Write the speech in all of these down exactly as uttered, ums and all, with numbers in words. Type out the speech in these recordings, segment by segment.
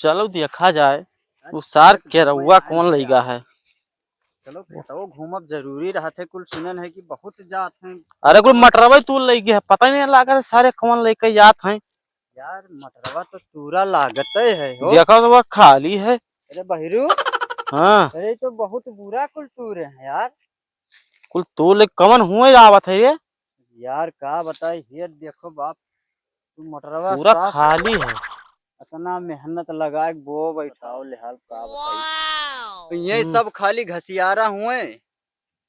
चलो देखा जाए, उ सार केरउआ कौन लइगा है। चलो, खेतवा घूमब जरूरी रहत है, कुल सुनन है कि बहुत जात हैं। अरे, कुल मटरवा तूल लइगे है, पता नहीं लागत है सारे कौन लइके जात हैं। यार, मटरवा तो तूरा लागत है हो। देखो तो वो खाली है। अरे बहिरू। हाँ। अरे, तो बहुत बुरा कुल तूरे हैं यार। कुल तूल कवन हुए आवत है ये? यार, का बताई, ये देखो बाप, तू मटरवा पूरा साफ खाली है। इतना मेहनत लगाए के बो बैठाओ ले हाल, का बताई। तो ये हम्म। सब खाली घसियारा हुए।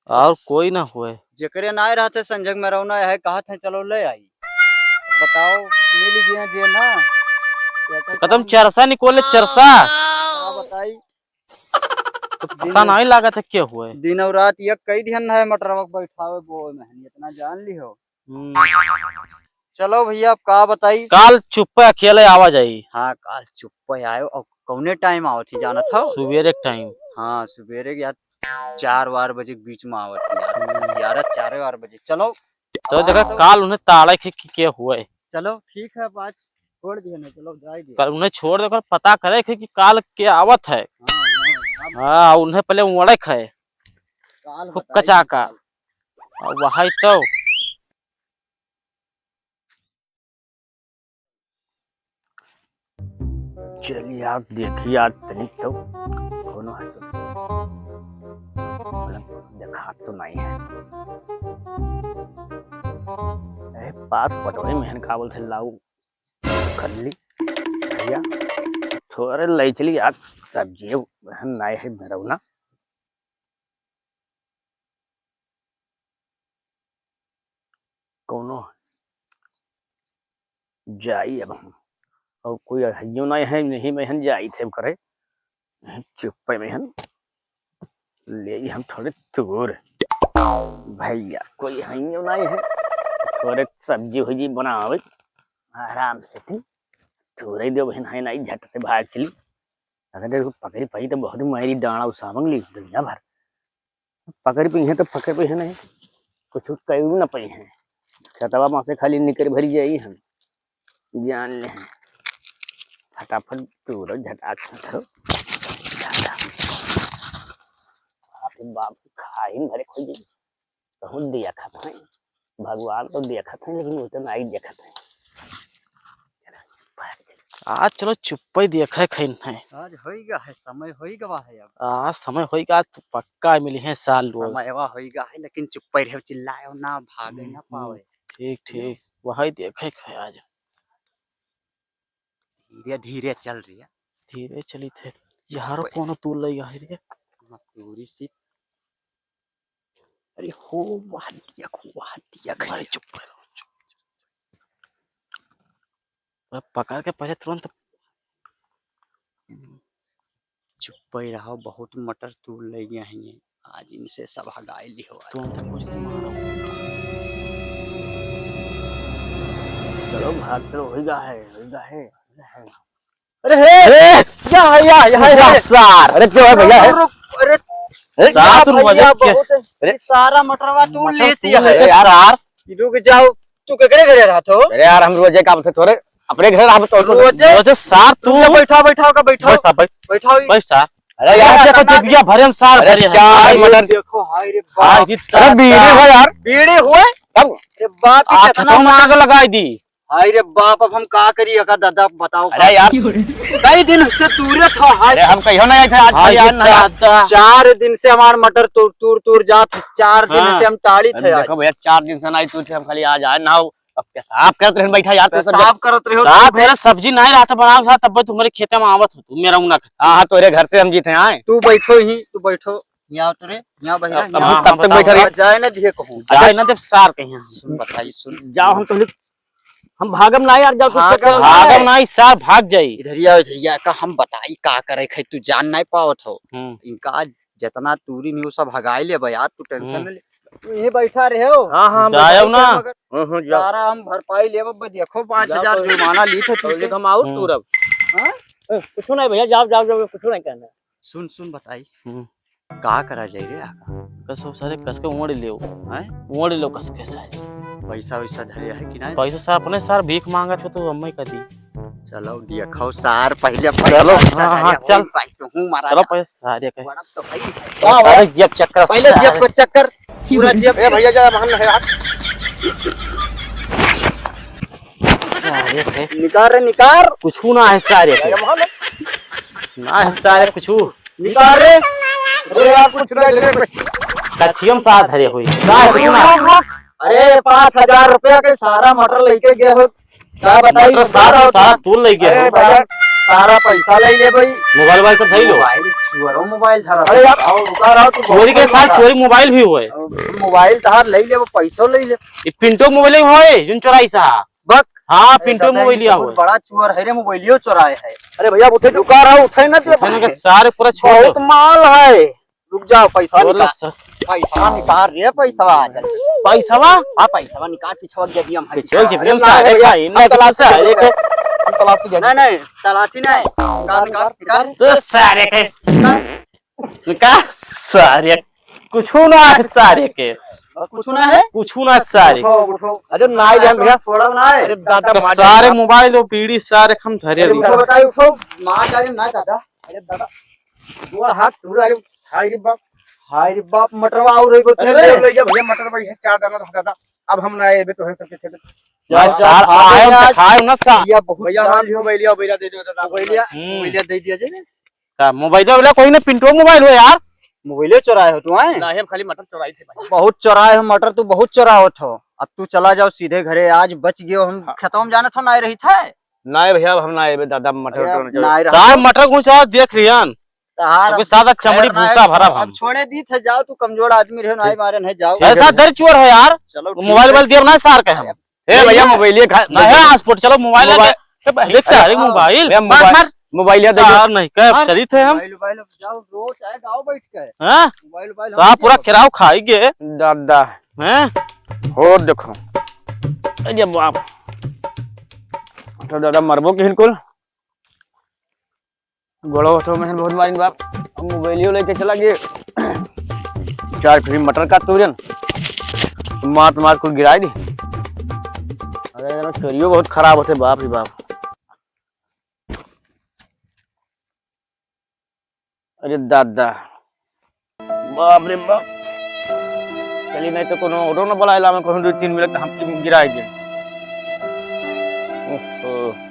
और बस। कोई ना हुए। जेकरे ना रहते संजग में रौना है, कहत है चलो ले आई। बताओ, मिल गया जे ना। या तो कदम काम चरसा निकोले, चरसा। का बताई। तो पता दिन नहीं लागत है के हुए। दिन और रात एक कई दिन है मटरवा के बैठावे बोए में, इतना जान लिहो। हम्म। चलो भैया, अब का बताई? काल चुप्पे अकेले आवा जाई। हाँ, काल चुप्पे आयो। और कौने टाइम आवत ही जानत हो? सुबेरे के टाइम। हाँ, सुबेरे के यार चार बार बजे के बीच में आवत ही यार। हम्म। यार चार बार बजे। चलो। तो देखा, हाँ, तो काल उन्हें ताड़े के, के, के हुए। चलो ठीक है, अब आज छोड़ दिए ना, चलो जाए दिए। कल उन्हें छोड़ दे, कल पता करे के कि काल के आवत है। हाँ, हाँ, अब हाँ, उन्हें पहले उड़क है, काल खूब बताई कचाका। काल। अब वही तो। चलिए आप देखिए आज तनिक तो कौनो है तो। देखा तो नहीं है। ए, पास पटोरी में हन का बोलते लाऊ। खल्ली भैया, थोड़े ले चली आज सब्जी, वहन नाय है धरौना। कौनो जाई अब हम, और कोई हइयो नाय है, नहीं में हन जाई थे करे। चुप्पे में हन ले हम थोड़े तूर। भैया, कोई हइयो नाय है, थोड़े सब्जी हुई बनावे आराम से थी। थोड़े दे बहन है नाई, झट से भाग चली। अगर देखो पकड़ी पाई तो बहुत मारी डांडा उसावंग ली दुनिया भर। पकड़ पइहैं तो पकड़ पइहैं नहीं, कुछ कइउ न पइहैं। खेतवा में से खाली निकर भरी जाई हम, जान ले। फटाफट तूरो झटाक से धरो। बाप रे बाप, खाइन भरे खोजी। बहुत देखत हैं, भगवान तो देखत हैं, लेकिन वो तो नहीं देखत हैं। आज चलो चुप्पे देखे खैन है। आज होई गा है, समय होई गवा है अब। आज समय होई गा, आज तो पक्का मिली है सार लोग। समयवा होई गा है, लेकिन चुप्पे रहो, चिल्लायो ना, भागे ना हम्म, पावे। ठीक, ठीक, वही देखे खे आज। धीरे धीरे चल रही है। धीरे चली थे, यार चुप्पे। कौन तू लई है रे? मजदूरी सी। अरे हो, वहाँ दिया खो, वहाँ दिया खो। अरे चुप रहो, चुप। अरे पकड़ के पहले तुरंत। चुप ही रहो, बहुत मटर तूल ले गया है ये। आज इनसे सब हगाई ली हो। तुरंत कुछ नहीं मारो। चलो भाग, चलो, होई गा है, होई गा है, होई गा है। अरे हे! ए! या है, या, या है, या है। सार। अरे क्यों है भैया? अरे, अरे, ए? सार, या तू भैया, रुक जा। बहुत है। अरे? ये सारा मटरवा तू मटर ले तू सिया ले है। यार। सार। रुक जाओ, तू केकरे घरे रहत हो? अरे यार, हम रोजे काम से थोड़े अपने घर हम तो रोजे? रोजे सार तू। तुम बैठा, बैठा का बैठा। बैठ सार, बैठ। बैठा हुई। बैठ सार। अरे यार, यार, देखो, इतना जिबिया भरे हम सार अरे भरे हैं। चार अरे मटन। देखो, हाय रे हाय बाप। रे अरे बीड़ी दादा। हो यार। बीड़ी हुए? तब अरे बाप, ये आ, कितना खेतवा में मार आग लगाई दी। हाय रे बाप, अब हम का करी, अगर दादा बताओ अरे का? यार। कई दिन से तूरे था, हाय। अरे हम कहियो नहीं आए थे, आज हाय खाली आज रे ना। दादा। चार दिन से हमार मटर तूर, तूर, तूर जात, चार दिन हाँ। से हम टाड़ी थे अरे आज। देखो भैया, चार दिन से नहीं तूर थे, हम खाली आज आए ना हो। अब पेशाब करत रहन बैठा यार, तू सब पेशाब करत रहो, साथ तू मेरा सब्जी नहीं रहता बनाओ साथ, तब तुम्हारे खेते में आवत हो तू, मेरा उना खा। हाँ, हाँ, तोरे घर से हम जीते आए। तू बैठो ही, तू बैठो। यहाँ उतरे, यहाँ बहिरा, अब यहाँ। हम तब तक बैठा रहे। जाए ना दिए कहूँ। जाए ना जब सार कहीं। सुन बताई, सुन। जाओ, हम तो हम भागम ना यार, जाओ, तुझसे भागम कहो। ना। भागम ना, ई सार भाग जाई। इधर आओ, इधर आओ, का हम बताई, का करे खे, तू जान नहीं पावत हो। हम्म। इनका आज जितना तूरी नहीं, वो सब हगाई लेबे यार, तू tension हम्म। न ले। तू यहीं बैठा रहे हो। हाँ, हाँ, हम जाओ बैठा ना। मगर हम्म, हम्म, जाओ। सारा हम भरपाई लेबे, बस देखो, पाँच हजार जाओ। जुर्माना ली थे तो तुझसे। हम आउट हम्म। तूरब। हाँ? ए, कुछ नहीं भैया, जाओ, जाओ, जाओ, कुछ नहीं कहना। सुन, सुन, बताई। हम्म। का करा जाए रे आका? कसो सारे कस के ओढ़ लेओ। हैं? ओढ़ लेओ कस के सारे। पैसा वैसा धरे है कि नहीं? पैसा सार अपने सार भीख मांगा छो तो हमें का दी। चलो, देखो सार, पहिले चलो, पैसा हाँ, हाँ, सारे चल। होई, भाई, तो हूँ मारा चलो, जा। पहिले सारे के। बड़ा तो भाई। सारे जेब चेक कर, पहिले जेब सारे। को चेक कर, पूरा जेब। ए भैया, जा, हम नहीं यार। सारे के। निकार रे, निकार। कुछू ना है सारे के। अरे, वहाँ ले। ना है सारे कुछू। निकार रे। अरे यार, कुछ ना है, ले। कछियम साथ धरे हुई। ना है कुछू ना। अरे, पाँच हजार रुपया के सारा मटर लेके गए हो। का बताई, मटर सारा, सारा सारा तू ले गया अरे हो। भैया, सारा पैसा ले ले भाई। मोबाइल वोबाइल सब सही लो। मोबाइल, चोरो मोबाइल धरा अरे यार, आओ, रुका रहो, तू चोरी के बहुत साथ बड़ा। चोरी मोबाइल भी हुए। मोबाइल तहार ले ले, वो पैसो ले ले। ये पिंटो मोबाइल होए, जिन चोराई सा। बक। हाँ, अरे पिंटो दादा, मोबाइल ये लिया बहुत हुए। बड़ा चोर है रे, मोबाइलियो चोराए है। अरे भैया, उठे, रुका रहो, उठे ना दे। उठे ना के सारे पूरा छोड़ दो। बहुत माल है। रुक जाओ, पैसा बोलो निकाल। सर। पैसा निकाल रे, पैसा आ जाए। पैसवा? हाँ, पैसा निकाल, पिछवा दे दिया हम। पिछवा दे दिया हम, अरे सारे भैया, भाई, हम नहीं तो तलाशी सारे दे के। हम तलाशी दे नहीं, नहीं, तलाशी नहीं। निकाल, निकाल, निकाल। तो सारे के। निकाल। का सारे? कुछू ना है सारे के। कुछू ना है? कुछू ना सारे। उठो, उठो। अरे ना ही जान भैया। छोड़ो ना है। अरे दादा, तो मार सारे डाल। मोबाइल और बीड़ी सारे हम धरे अरे रही। उठो, बताइए, उठो। मार डाले ना दादा। अरे दादा। वो हाथ टूट गया। हाय रे बाप, हाय रे बाप, मटरवा और एगो अरे ले ले। ले जा भैया, मटर भाई है, चार दाना रख दादा। अब हम ना आए बे तोहरे सबके खेत। जाओ, भाई जाओ, सार खा आए ले हम आज। खाए ना सा। भैया बहुत भैया, चाल हो। मोबाइलिया, मोबाइलिया दे दो दादा। मोबाइलिया, हम्म। मोबाइलिया दे दिया जी। का मोबाइल वाला कोई ना, पिंटू मोबाइल हो यार। मोबाइले चोराए हो तू, हैं? ना, हम खाली मटर चोराई थे भाई। बहुत चोराए हो मटर, तू बहुत चोरावत हो। अब तू चला जाओ सीधे घरे, आज बच गयो। हम हाँ। खेतवा में जाना था, ना रही था। नाय भैया, अब हम ना आएबे दादा, मटर अरे, उटर अब चल। नाय रहा। सार मटर को चाहो देख रियन। तहार अबे सादा चमड़ी खैर नाय, भूसा भरा अब हम। छोड़े दी थे, जाओ, तू कमजोर आदमी रहे, नाय ठीक। मारे नहीं, जाओ। ऐसा दर चोर है यार। चलो, ठीक मोबाइल है। वोबाइल दिया ना सार के हम। ए भैया, मोबाइल ये खा-, ना है, हॉटस्पॉट, चलो मोबाइल मोबाइल, लेके। ए भाई, देख सारे मोबाइल, भैया, मार, मोबाइल, मार। मोबाइल ये देखिए। सार नहीं, कब मार। चली थे हम? मोबाइल, मोबाइल, जाओ, रो, चाहे गाओ बैठ के। हाँ? मोबाइल, मोबाइल, सार हम पूरा क्या खेराव खाई गए। दादा। हैं? हो देखो। अरे बाप। तो दादा मरबो किहिन कुल। गोड़ो उठो महन बहुत मारिन बाप। हम मोबाइलियो लेके चला गए। चार फिर मटर का तूरन। मार मार कुल गिराई दी। अरे यार, चोरियो बहुत खराब होते बाप रे बाप। अरे दादा, बाप रे बाप। चली नहीं तो कोनो ऑटो न बुलाए ला, मैं कहूँ दो तीन मिनट हम गिराए दे। ओहो।